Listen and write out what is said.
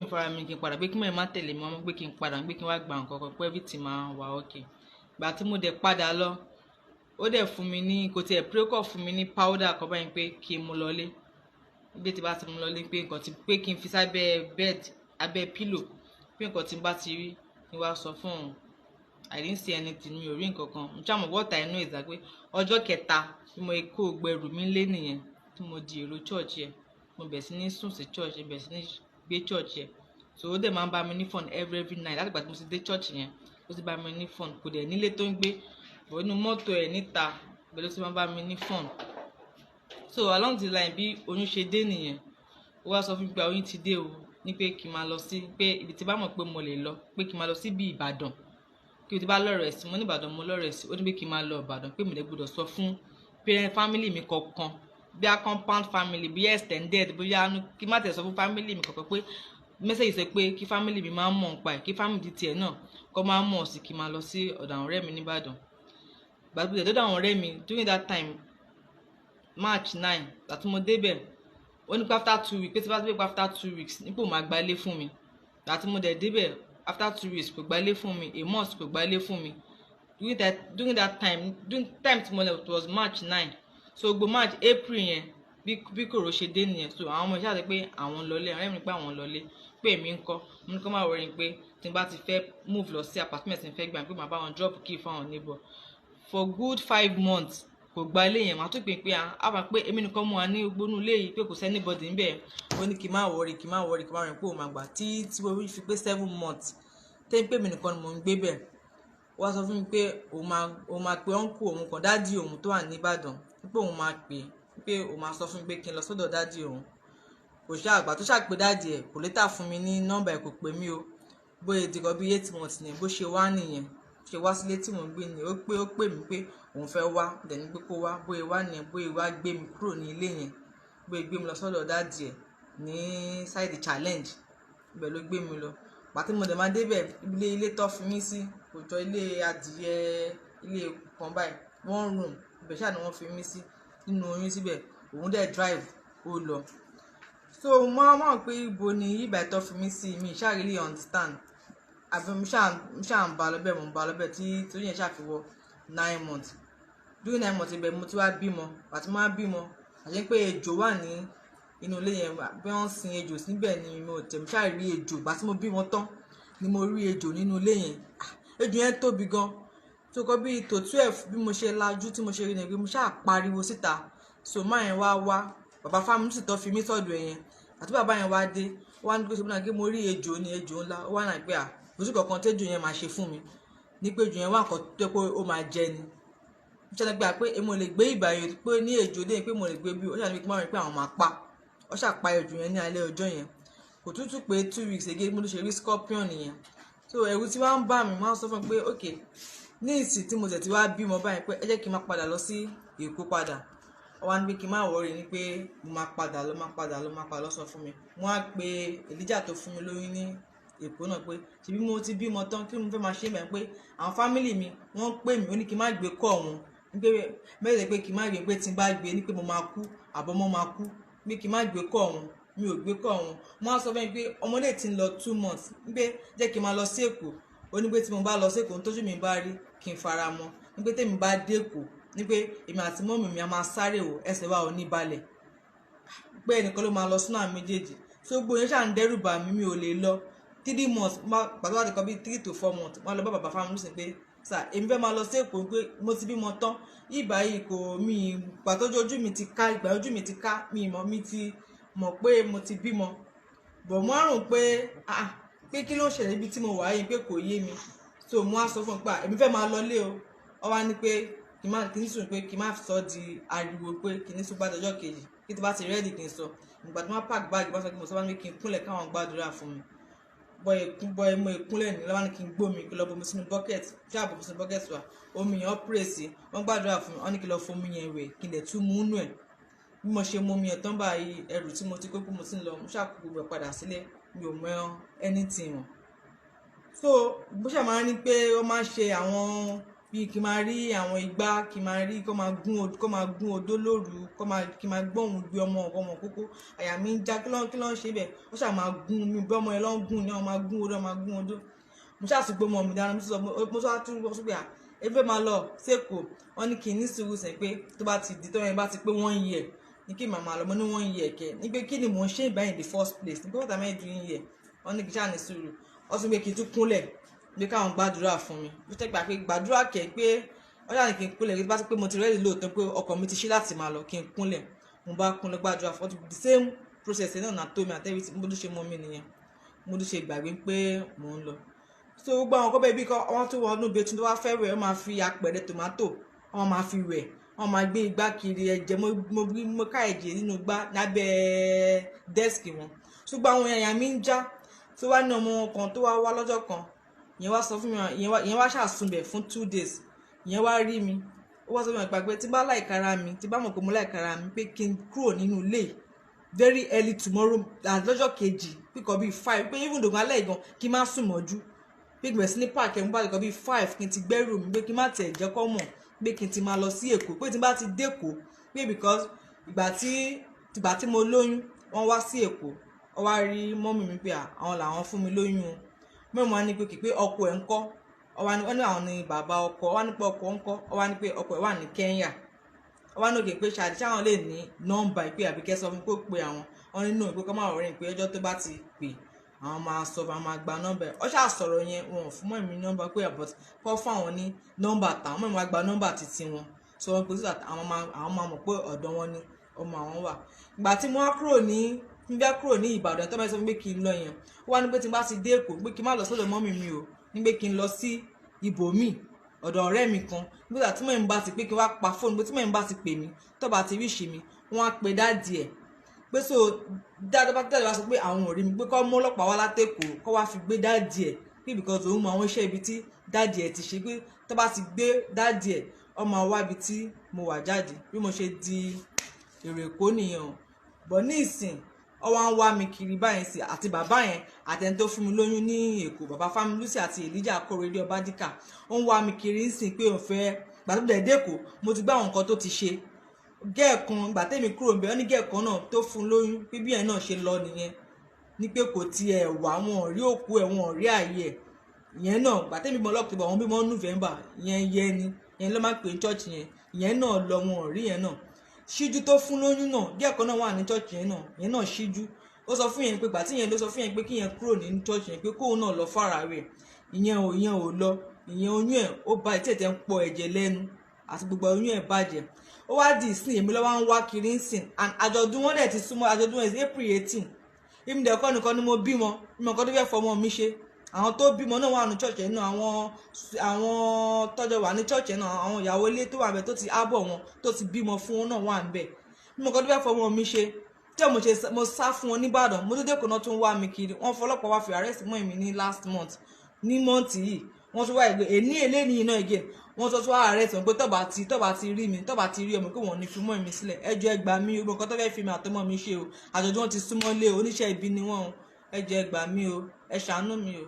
Fúnra mi kí n padà, pé kí mọ̀ ẹ́ má tẹ̀lé mi wọ́n, pé kí n padà, pé kí n wá gba nǹkan kan, pé everything máa wà okay. Ìgbà tí mo dẹ̀ padà lọ, ó dẹ̀ fún mi ní, kò tiẹ̀ pray, kọ̀ fún mi ní powder kan báyìí pé kí n mú lọlé. Bí tí bá ti mú lọlé, pé nǹkan tí pé kí n fi sábẹ́ bed, abẹ́ pillow, pé nǹkan tí n bá ti rí kí n wá sọ fún òun. I didn't see anything, mi ò rí nǹkan kan. Mo ṣáà mọ̀, what I know is that pé ọjọ́ kẹta tí mo kó gbẹrù mi lé nìyẹn, tí mo di èrò church yẹn. Mo bẹ̀rẹ̀ sí ní sùn sí church, mo bẹ̀rẹ̀ sí ní gbé church yẹn. So ó dẹ̀ máa ń bá mi ní fun every night. Láti ìgbà tí mo ti dé church yẹn, ó ti bá mi ní fun. Kò dẹ̀ nílé tó ń gbé, but inú mọ́tò ẹ̀ níta bẹ́ẹ̀ ló ti máa ń bá mi ní fun. So along the line, bí oyún ṣe dé nìyẹn. Ó wá sọ fún mi pé oyún ti dé o, ní pé kí n máa lọ sí, pé ibi tí bá mọ̀ pé mo lè lọ, pé kí n máa lọ sí bí Ìbàdàn, kí o ti bá lọ́rẹ̀ẹ́ sí. Mo ní Ìbàdàn mo lọ́rẹ̀ẹ́ sí. Ó ní pé kí n máa lọ Ìbàdàn, pé mi lè gbọ́dọ̀ sọ fún parent family mi kankan, bí a compound family, bí extended, bóyá kí n má tẹ̀ sọ fún family mi kankan, pé message sọ pé kí family mi máa mọ̀ nípa ẹ̀, kí family tiẹ̀ náà kọ́ máa mọ̀ sí, kí n máa lọ sí ọ̀dọ̀ àwọn ọ̀rẹ́ mi nìbàdàn. Gbàgbé dọ́dọ̀ àwọn ọ̀rẹ́ mi during that time, March 9 àti mo débẹ̀, ó ní pé after 2 weeks, pé tí bá ti pé after 2 weeks nípò máa gba ilé fún mi. Àti mo dẹ̀ débẹ̀, after 2 weeks kò gba ilé fún mi, a month kò gba ilé fún mi. During that time, during time tí mo lọ, it was March 9. So gbogbo March, April yẹn, bí kòró ṣe dé nìyẹn. So àwọn ọmọ ìṣáà sọ pé àwọn lọlé, àwọn ọ̀rẹ́ mi pé àwọn lọlé, pé èmi ń kọ́. Mo ní kó má worry, pé tí n bá ti fẹ́ move lọ sí apartment tí n fẹ́ gbà, pé màá bá wọn drop key fáwọn neighbor. For good 5 months kò gba ilé yẹn. Màá tún pè pé a máa pé èmi nìkan mú wa ní gbónú ilé yìí, pé kò sí anybody níbẹ̀. Ó ní kí n má worry, kí n má worry, kí n má worry, pé òun máa gbà tí tí mo fi pé 7 months tẹ́ pé èmi nìkan ni mò ń gbé bẹ̀. Ó wá sọ fún mi pé òun máa pe uncle òun kan, daddy òun tó wà ní Ìbàdàn, pé òun máa pè, pé òun máa sọ fún mi pé kí n lọ sọ́dọ̀ daddy òun. Kò ṣáà àgbà tó ṣàpè daddy ẹ̀, kò later fún mi ní nọ́mbà ẹ̀, kò pè mí o. Bóyá di kan bí 8 months ni, bó ṣe wá nìyẹn, ṣe wá sílé tí mò ń gbé ni. Ó pè mí pé òun fẹ́ wá, dẹ̀ ní pé kó wá. Bóyá wá nìyẹn, bóyá wá gbé mi kúrò ní ilé yẹn, bóyá gbé mi lọ sọ́dọ̀ daddy ẹ̀ ní side Challenge, ibẹ̀ ló gbé mi lọ. Pàtí mo dẹ̀ máa débẹ̀, ilé tó fi mí sí kò jọ ilé adìyẹ, ilé kan báyìí, one room, ibẹ̀ ṣáà ni wọ́n fi mí sí nínú oyún síbẹ̀. Òun dẹ̀ drive, ó lọ. So mo á mọ̀ pé ibo ni ibà tó fi mí sí, mi ṣáà really understand. Àbí mo ṣáà ń ba lọ bẹ́ẹ̀, mo ń ba lọ bẹ́ẹ̀ tí tó yẹn ṣáà fi wọ 9 months. During 9 months, ibẹ̀ mo ti wá bímọ. Àti mo wá bímọ, àti pé ejò wà ní inú ilé yẹn, bí wọ́n sin ejò síbẹ̀ ni. Mo tẹ̀, mo ṣáà rí ejò. Ìgbà tí mo bímọ tán ni mo rí ejò nínú ilé yẹn. Ejò yẹn tóbi gan, tó kọ́ bíi tó 12. Bí mo ṣe lajú tí mo ṣe rí ni pé mo ṣáà pariwo síta. So máa yẹn wá wá, bàbá fámúsì tó fi mí sọ́dọ̀ ẹ̀ yẹn, àti bàbá yẹn wá dé, wá ní pé ṣe bí náà kí mo rí ejò ní, ejò ńlá. Ó wá náà pé à kò sí kankan tẹ́jò yẹn máa ṣe fún mi, ní pé ejò yẹn wá nǹkan tó pé ó máa jẹ ni. Mo ṣe gbà pé èmo lè gbé ìgbà yẹn pé ní ejò dé, pé mo lè gbé bí ó ṣàní pé kí n má rí pé àwọn máa pa ó. Ṣàpa ejò yẹn ní alẹ́ ọjọ́ yẹn. Kò tútù pé 2 weeks again, mo ló ṣe rí scorpion nìyẹn. So ẹ̀rù tí wàá ń bà mí, máa ń sọ fún mi pé ok, ní ìsìn tí mo tẹ̀ tí wàá bímọ báyìí, pé ẹ jẹ́ kí n máa padà lọ sí Èkó padà. Ó wá ní pé kí n má worry, ní pé mo máa padà lọ, máa padà lọ, máa padà lọ. Sọ fún mi, wọ́n á pe Elijah tó fún mi lóyún ní Èkó náà pé ṣebí mo ti bímọ tán, kí mo fẹ́ máa ṣe mẹ́, pé àwọn family mi wọ́n pè mí. Ó ní kí n má gbé kọ́ wọn, ní pé mẹ́rẹ̀ẹ́ pé kí n má gbé, pé tí n bá gbé ní pé mo máa kú, àbọ̀mọ́ máa kú, pé kí n má gbé kọ́ wọn. Mi ò gbé kọ́ wọn. Wọ́n á sọ fún mi pé ọmọdé ti ń lọ 2 months, ní pé jẹ́ kí n máa lọ sí Èkó. Ó ní pé tí mo bá lọ sí Èkó, tójú mi bá rí, kí n fara mọ́, ní pé tèmi bá dé Èkó, ní pé èmi àti mummy mi a máa sáré o, ẹsẹ̀ wa ò ní balẹ̀, pé ẹnìkan ló máa lọ sínú àwọn méjèèjì. So gbogbo yẹn ṣáà ń dẹ́rù bà mí, mi ò lè lọ. 3 months pàtó láti kọ́ bí 3 to 4 months, wọ́n lọ bá bàbá fáwọn sí pé sà, èmi fẹ́ máa lọ sí Èkó, pé mo ti bímọ tán, ìgbà yìí kò mí ìgbà tó ojú mi ti ká, ìgbà ojú mi ti ká, mi mọ̀, mi ti mọ̀ pé mo ti bímọ bọ̀. Mo á rò pé ah, pé kí ló ń ṣẹlẹ̀ níbi tí mo wà yìí, pé kò yé mi. So mo á sọ fún un pé èmi fẹ́ máa lọ lé o. Ọ wá ní pé kí n má kí n sùn, pé kí n má sọ di ariwo, pé kí n sùn gbàdọjọ́ kejì, kí tí bá ti ready kí n sọ. Ìgbà tí wọ́n pack bag bá sọ kí mo sọ, bá ní kí n kúnlẹ̀ káwọn gbàdúrà fún mi. Bọ́ ẹkún bọ́ ẹmọ ìkúnlẹ̀ ní lọ́wọ́ ní kí n gbómi, kí n lọ bomi sínú bucket, ṣáà bomi sínú bucket wa. Omi yẹn ó pray sí, wọ́n gbàdúrà fún mi, wọ́n ní kí n lọ fomi yẹn wẹ̀, kí n dẹ̀ tún mú nù ẹ̀. Bí mo ṣe mú omi yẹn tán báyìí, ẹrù tí mo ti kó pé mo ti ń lọ, mo ṣáà kó gbogbo ẹ̀ padà sílé. Mi ò mọ anything mọ́. So bó ṣe máa ń ní pé ó máa ń ṣe àwọn Bí kí n máa rí àwọn igbá, kí n máa rí kó máa gún odó lóru, kí n máa gbóhùn gbé ọmọ ọmọ kókó. Àyà mi ń já, kí ló ń ṣe bẹ́ẹ̀? Ó ṣáà máa gún mi bí ọmọ yẹn ló ń gún ni, wọ́n máa gún odó, wọ́n máa gún odó. Mo ṣáà tún gbé ọmọ mi dáná, mo tún sọ, mo tún wá tún sọ pé à ebi fẹ́ máa lọ sÉkòó. Wọ́n ní kí n ní sùúrù sẹ́ pé tó bá ti di tó yẹn bá ti pé 1 year ní kí màmá lọ. Mo ní 1 year kẹ? Ní pé kí ni mò ń ṣe ìbáyìí in the first place? Ní pé what am I doing here? Wọ́n ní kí n ṣáà ní sùúrù. Wọ́n tún pé kí n tún kúnlẹ̀ pé káwọn gbàdúrà fún mi. Bó tẹ́ gbà pé gbàdúrà kẹ̀ pé wọ́n ṣáà ní kí n kúnlẹ̀, kí n bá ti pé mo ti ready lóòótọ́, pé ọkàn mi ti ṣí láti máa lọ, kí n kúnlẹ̀. Mo bá kúnlẹ̀ gbàdúrà fún the same process náà náà tó mi àtẹ́wé tí mo tún ṣe mọ́ mi nìyẹn. Mo tún ṣe gbàgbé pé mò ń lọ. So gbogbo àwọn kọ́ bẹ́ẹ̀ bí wọ́n tún wọnú bathroom tó wá fẹ́ wẹ̀, wọ́n máa fi apẹ̀rẹ̀ tòmátò, wọ́n máa fi wẹ̀, wọ́n máa gbé igbá kiri ẹ̀jẹ̀. Mo ká ẹ̀jẹ̀ nínú igbá lábẹ́ desk wọn. So gbogbo àwọn èèyàn mi ń já. Tó wá ní ọmọ wọn kan tó wá wá lọ́jọ́ kan, ìyẹn wá sọ fún mi, ìyẹn wá ṣàsunbẹ̀ fún 2 days. Ìyẹn wá rí mi, ó wá sọ fún mi pé tí bá like ara mi, tí bá mọ̀ pé mo like ara mi, pé kí n kúrò nínú ilé very early tomorrow and lọ́jọ́ kejì, píkọ̀ bíi 5, pé even though alẹ́ gan kí n má sùn mọ́jú, pé kí n bẹ̀rẹ̀ sí ní pack ẹ̀, mo bá lè kọ́ bíi 5 kí n ti gbẹ́rù mi, pé kí n má tẹ̀ jẹ́ kọ́ mọ̀ pé kí n ti máa lọ sí Èkó, pé tí n bá ti dÉkòó, pé because ìgbà tí mo lóyún, wọ́n wá sí Èkó, wọ́n wá rí mummy mi, pé àwọn làwọn fún mi lóyún o. Mummy wọn ní pé kì pé ọkọ ẹ̀ ń kọ́? Wọ́n ní àwọn ní bàbá ọkọ. Wọ́n ní pé ọkọ ń kọ́? Wọ́n wá ní pé ọkọ ẹ̀ wà ní Kenya. Wọ́n wá ní òkè pé ṣáàdì ṣáwọn lè ní nọ́mbà ìpè àbíkẹ́ sọ fún pé ó pe àwọn. Wọ́n ní no, ìpè kọ́ máa rìn, pé ọjọ́ tó bá ti pè, àwọn máa sọ, àwọn máa gba nọ́mbà ẹ̀. Ọ ṣáà sọ̀rọ̀ yẹn, wọn ò fún mummy nọ́mbà, pé but kọ́ fún àwọn ní nọ́mbà tàwọn. Mummy wá gba nọ́mbà títí wọn, sọ wọn pé so that àwọn máa mọ̀ pé ọ̀dọ̀ wọn ni ọmọ àwọn wà. Ìgbà tí mo wá kúrò ní n bẹ́ kúrò ní Ìbàdàn tó bá sọ fún mi pé kí n lọ yẹn, ó wá ní pé tí n bá ti dé Èkó, pé kí n má lọ sọ́dọ̀ mummy mi o, ní pé kí n lọ sí ibòmíì, ọ̀dọ̀ ọ̀rẹ́ mi kan. Nígbà tí mummy bá ti pé kí n wá pa fóònù, pé tí mummy bá ti pè mí, tó bá ti ríṣì mi, wọ́n á pe daddy ẹ̀, pé so daddy bá tẹ̀lé wá sọ pé àwọn ò rí mi, pé kọ́ mú ọlọ́pàá wá látẹ̀kọ̀ọ́, kọ́ wá fi gbé daddy ẹ̀, pé because òun mọ àwọn iṣẹ́ ibi tí daddy ẹ̀ ti ṣe, pé tó bá ti gbé daddy ẹ̀, ọmọ wa ibi tí mo wà jáde. Bí mo ṣe di èrò Èkó nìyẹn o. Bọ̀ ní ìsìn, ọ wá ń wá mi kiri báyìí sí, àti bàbá yẹn àtẹni tó fún mi lóyún ní Èkó, bàbá Fámilúsì àti Elijah Akórèdé Ọbádìkà. Ó ń wá mi kiri ń sìn pé òun fẹ́ gbàtúndẹ̀ dẹ́kọ̀. Mo ti gbọ́ àwọn nǹkan tó ti ṣe gẹ́ẹ̀kan ìgbà tẹ́mi kúrò níbẹ̀. Wọ́n ní gẹ́ẹ̀kan náà tó fún lóyún, pé bí ẹ̀ náà ṣe lọ nìyẹn, ní pé kò tiẹ̀ wá, wọn ò rí òkú ẹ̀, wọn ò rí ààyè ẹ̀. Ìyẹn náà, gbà tẹ́mi bímọ lọ́kùtùbọ̀, àwọn bímọ November ìyẹn yẹ ni ìyẹn ló máa ń pè ní church yẹn. Ìyẹn náà lọ, wọn ò rí yẹn náà. Ṣíjú tó fún lóyún náà, gẹ́ẹ̀kan náà wà ní church yẹn náà, ìyẹn náà ṣíjú. Ó sọ fún yẹn pé gbà tí yẹn ló sọ fún yẹn pé kí yẹn kúrò ní church yẹn, pé kóun náà lọ fara rẹ̀. Ìyẹn ò lọ. Ìyẹn, oyún ẹ̀ ó ba ìtẹ̀tẹ̀ ń pọ̀ ẹ̀jẹ̀ lẹ́nu àti gbogbo oyún ẹ̀ bàjẹ́. Ó wá di ìsìn, èmi lọ́wọ́ ń wá kiri ń sìn, and àjọ̀dún wọn dẹ̀ ti súnmọ́. Àjọ̀dún ẹ̀ April 18. Èmi dẹ̀ kọ́ nìkan ni mo bímọ. Mímọ nǹkan tó fẹ́ fọmọ mi ṣe. Àwọn tó bímọ náà wà ní church náà, àwọn tọ́jọ́ wà ní church náà, àwọn ìyàwó ilé tó wà bẹ́ẹ̀ tó ti ábọ̀ wọn tó ti bímọ fún wọn náà wà níbẹ̀. Mímọ nǹkan tó fẹ́ fọmọ mi ṣe tí mo ṣe. Mo sá fún wọn nìbàdàn, mo tó dé kò náà tún wá mi kiri. Wọ́n fọlọ́pàá wá fi arrest mọ́ èmi ní last month. Ní month yìí, wọ́n tún wá ìgbé èní eléyìí náà again, wọ́n tún wá arrest wọn pé tọ́ba ti rí mi, tọ́ba ti rí ọmọ, pé wọ́n ní fi mọ́ mi sílẹ̀. Ẹ jọ̀ọ́, ẹ gbà mí o. Nǹkan tó fẹ́ fi mi àtọmọ mi ṣe o. Àjọ̀dún wọn ti súnmọ́ lé o. Oníṣẹ́ ibi ni wọ́n o. Ẹ jọ̀ọ́, ẹ gbà mí o. Ẹ ṣàánú mi o.